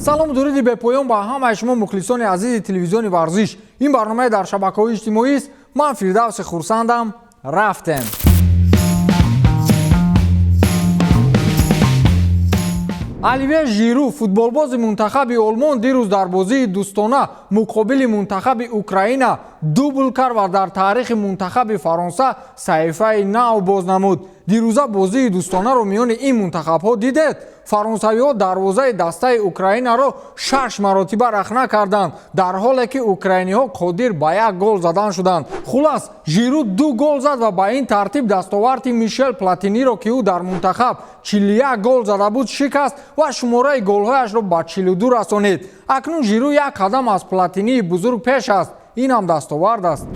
Салому дуруди бепоён ба ҳамаи шумо, мухлисони азизи телевизиони «Варзиш». Ин барномаи дар шабакаҳои иҷтимоист. Ман Фирдавси Хурсандам. Рафтем. Оливье Жиру, футболбози мунтахаби Олмон, дирӯз дар бозии дӯстона муқобили мунтахаби Украина дубл кард ва дар таърихи мунтахаби Фаронса саҳифаи нав боз намуд. Дирӯза бозии дӯстонаро миёни ин мунтахабҳо дидед. Фаронсавиҳо дарвозаи дастаи Украинаро шаш маротиба рахна карданд, дар ҳоле ки украиниҳо қодир ба як гол задан шуданд. Хулас, Жиру ду гол зад ва ба ин тартиб дастоварди Мишел Платиниро, ки ӯ дар мунтахаб 41 гол зада буд, шикаст ва шумораи голҳояшро ба 42 расонид. Акнун Жиру як қадам аз Платинии бузург пеш аст. Ин ҳам дастовард аст.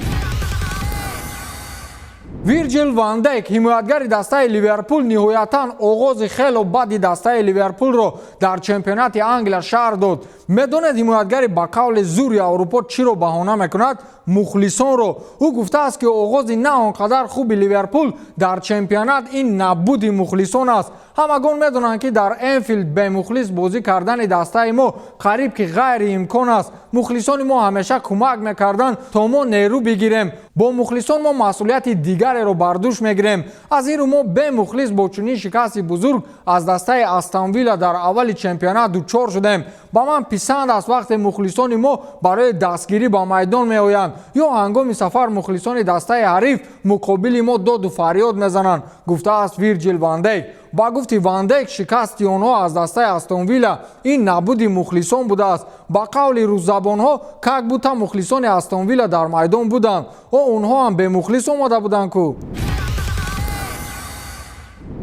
Вирҷил ван Дейк, ҳимоятгари дастаи Ливерпул, ниҳоятан оғози хело бади дастаи Ливерпулро дар чемпионати Англия шарҳ дод. Медонед, ҳимоятгари ба қавли зури Аврупо чиро баҳона мекунад? Мухлисонро. Ӯ гуфтааст, ки оғози на он қадар хуби Ливерпул дар чемпионат ин набуди мухлисон аст. Ҳамагон медонанд, ки дар Энфилд бемухлис бозӣ кардани дастаи мо қариб ки ғайриимкон аст. Мухлисони мо ҳамеша кӯмак мекарданд, то мо нерӯ бигирем. Бо мухлисон мо масъулияти дигареро бар дӯш мегирем. Аз ин рӯ мо бемухлис бо чунин шикасти бузург аз дастаи Астон Вилла дар аввали чемпионат дучор шудем. Ба ман писанд аст, вақте мухлисони мо барои дастгирӣ ба майдон меоянд ё ҳангоми сафар мухлисони дастаи ҳариф муқобили мо доду фарёд мезананд, гуфтааст Вирҷил ван Дейк. Ба гуфти Ван Дейк, шикасти онҳо аз дастаи Астон Вилла ин набуди мухлисон будааст. Ба қавли рӯззабонҳо, как будто мухлисони Астон Вилла дар майдон буданд. О, онҳо ҳам бемухлис омода буданд ку.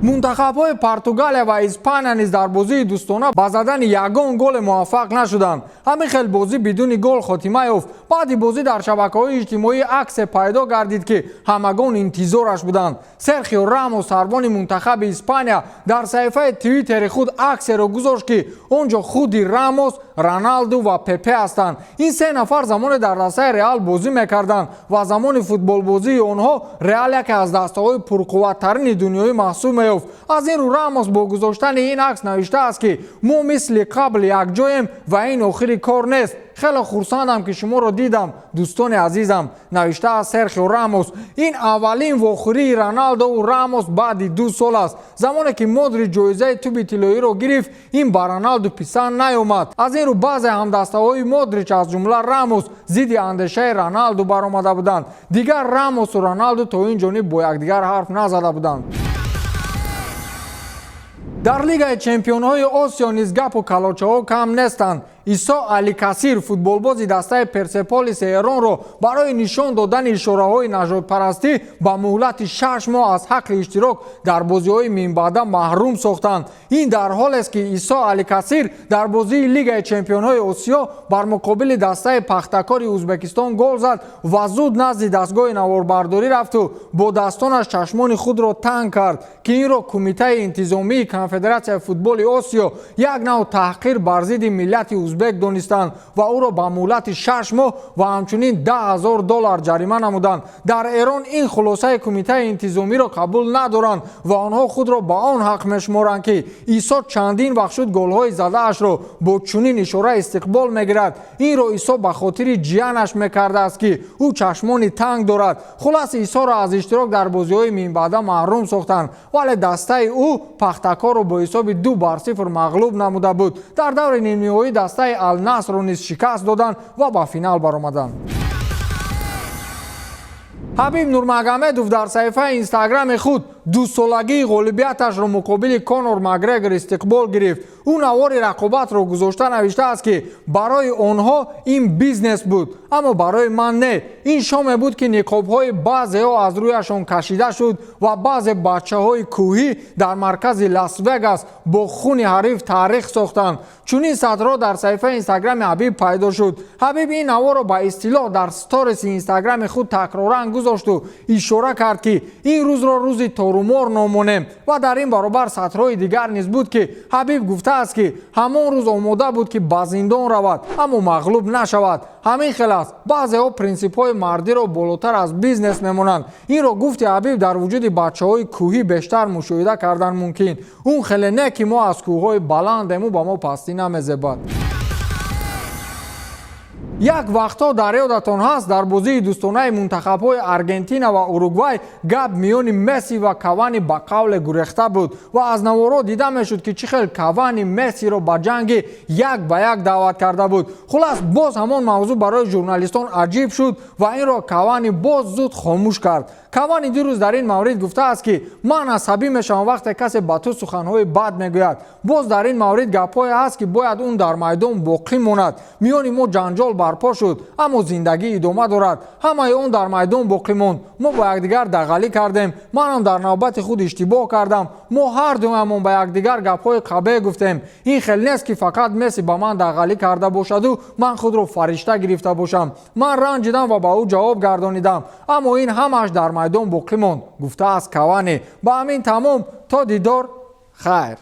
Мунтахабҳои Португалия ва Испания низ дар бозии дӯстона ба задани ягон голе муваффақ нашуданд. Ҳамин хел бозӣ бидуни гол хотима ёфт. Баъди бозӣ дар шабакаҳои иҷтимоӣ аксе пайдо гардид, ки ҳамагон интизораш буданд. Серхио Рамос, сарбони мунтахаби Испания, дар саҳифаи Твиттери худ аксеро гузошт, ки он ҷо худи Рамос, Роналду ва Пепе ҳастанд. Ин се нафар замоне дар дастаи Реал бозӣ мекарданд ва замони футболбозии онҳо Реал яке аз дастаҳои пурқувваттарини дунёӣ маҳсуб меёфт. Аз ин рӯ Рамос бо гузоштани ин акс навиштааст, ки мо мисли қабл якҷоем ва ин охири кор нест. Хеле хурсандам, ки шуморо дидам, дӯстони азизам, навиштааст Серхио Рамос. Ин аввалин вохӯрии Роналдову Рамос баъди 2 сол аст. Замоне ки Модрич ҷоизаи тӯби тиллоиро гирифт, ин ба Роналду писанд наёмад. Аз ин рӯ баъзе ҳамдастаҳои Модрич, аз ҷумла Рамос, зидди андешаи Роналду баромада буданд. Дигар Рамосу Роналду то ин ҷониб бо якдигар ҳарф назада буданд. Дар Лигаи чемпионҳои Осиё низ гапу калочаҳо кам нестанд. Исо Аликасир, футболбози дастаи Персеполиси Эронро барои нишон додани ишораҳои нажодпарастӣ ба муҳлати 6 моҳ аз ҳаққи иштирок дар бозиҳои минбаъда маҳрум сохтанд. Ин дар ҳолест, ки Исо Аликасир дар бозии Лигаи чемпионҳои Осиё бар муқобили дастаи Пахтакори Ӯзбекистон гол зад ва зуд назди дастгоҳи наворбардорӣ рафту бо дастонаш чашмони худро танг кард, ки инро Кумитаи интизомии Конфедератсияи футболи Осиё як нав таҳқир бар зидди миллати узбек донистанд ва ӯро ба муҳлати 6 моҳ ва ҳамчунин 10 000 доллар ҷарима намуданд. Дар Эрон ин хулосаи кумитаи интизомиро қабул надоранд ва онҳо худро ба он ҳақ мешуморанд, ки Исо чандин вақт шуд голҳои задаашро бо чунин ишора истиқбол мегирад. Инро Исо ба хотири ҷиянаш мекардааст, ки ӯ чашмони танг дорад. Хулас, Исоро аз иштирок дар бозиҳои минбаъда маҳрум сохтанд, вале дастаи ӯ Пахтакорро бо ҳисоби 2 бар 0 мағлуб намуда буд. Дар даври нимниҳоӣ дастаи Алнасрро низ шикаст доданд ва ба финал баромаданд. Ҳабиб Нурмагомедов дар саҳифаи Инстаграми худ дусолагии ғолибияташро муқобили Конор Макгрегор истиқбол гирифт. Ӯ навори рақобатро гузошта навиштааст, ки барои онҳо ин бизнес буд, аммо барои ман не. Ин шоме буд, ки ниқобҳои баъзеҳо аз рӯяшон кашида шуд ва баъзе бачаҳои кӯҳӣ дар маркази Лас-Вегас бо хуни ҳариф таърих сохтанд. Чунин сатрҳо дар саҳифаи Инстаграми Ҳабиб пайдо шуд. Ҳабиб ин наворро ба истилоҳ дар сториси Инстаграми худ такроран гузошту ишора кард, ки ин рӯзро рӯзи торумор номонем. Ва дар ин баробар сатрҳои дигар низ буд, ки Ҳабиб гуфтааст, ки ҳамон рӯз омода буд, ки ба зиндон равад, аммо мағлуб нашавад. Ҳамин хел аст, баъзеҳо принсипҳои мардиро болотар аз бизнес мемонанд. Инро, гуфти Ҳабиб, дар вуҷуди бачаҳои кӯҳӣ бештар мушоҳида кардан мумкин. Он хеле не, ки мо аз кӯҳҳои баландему ба мо пастӣ намезебад. Як вақтҳо, дар ёдатон ҳаст, дар бозии дӯстонаи мунтахабҳои Аргентина ва Уругвай гап миёни Месси ва Кавани ба қавле гурехта буд ва аз наворо дида мешуд, ки чӣ хел Кавани Мессиро ба ҷанги як ба як даъват карда буд. Хулас, боз ҳамон мавзӯъ барои журналистон аҷиб шуд ва инро Кавани боз зуд хомӯш кард. Кавани дирӯз дар ин маврид гуфтааст, ки ман асабӣ мешавам, вақте касе ба ту суханҳои бад мегӯяд. Боз дар ин маврид гапҳое ҳаст, ки бояд он дар майдон боқӣ монад. Миёни мо ҷанҷол барпо шуд, аммо зиндагӣ идома дорад. Ҳамаи он дар майдон боқӣ монд. Мо бо якдигар дағалӣ кардем, манам дар навбати худ иштибоҳ кардам. Мо ҳар дуямон ба якдигар гапҳои қабеҳ гуфтем. Ин хел нест, ки фақат Месси ба ман дағалӣ карда бошаду ман худро фаришта гирифта бошам. Ман ранҷидам ва ба ӯ ҷавоб гардонидам, аммо ин ҳамааш дар майдон боқӣ монд, гуфтааст Кавани. Ба ҳамин тамом, то дидор, хайр.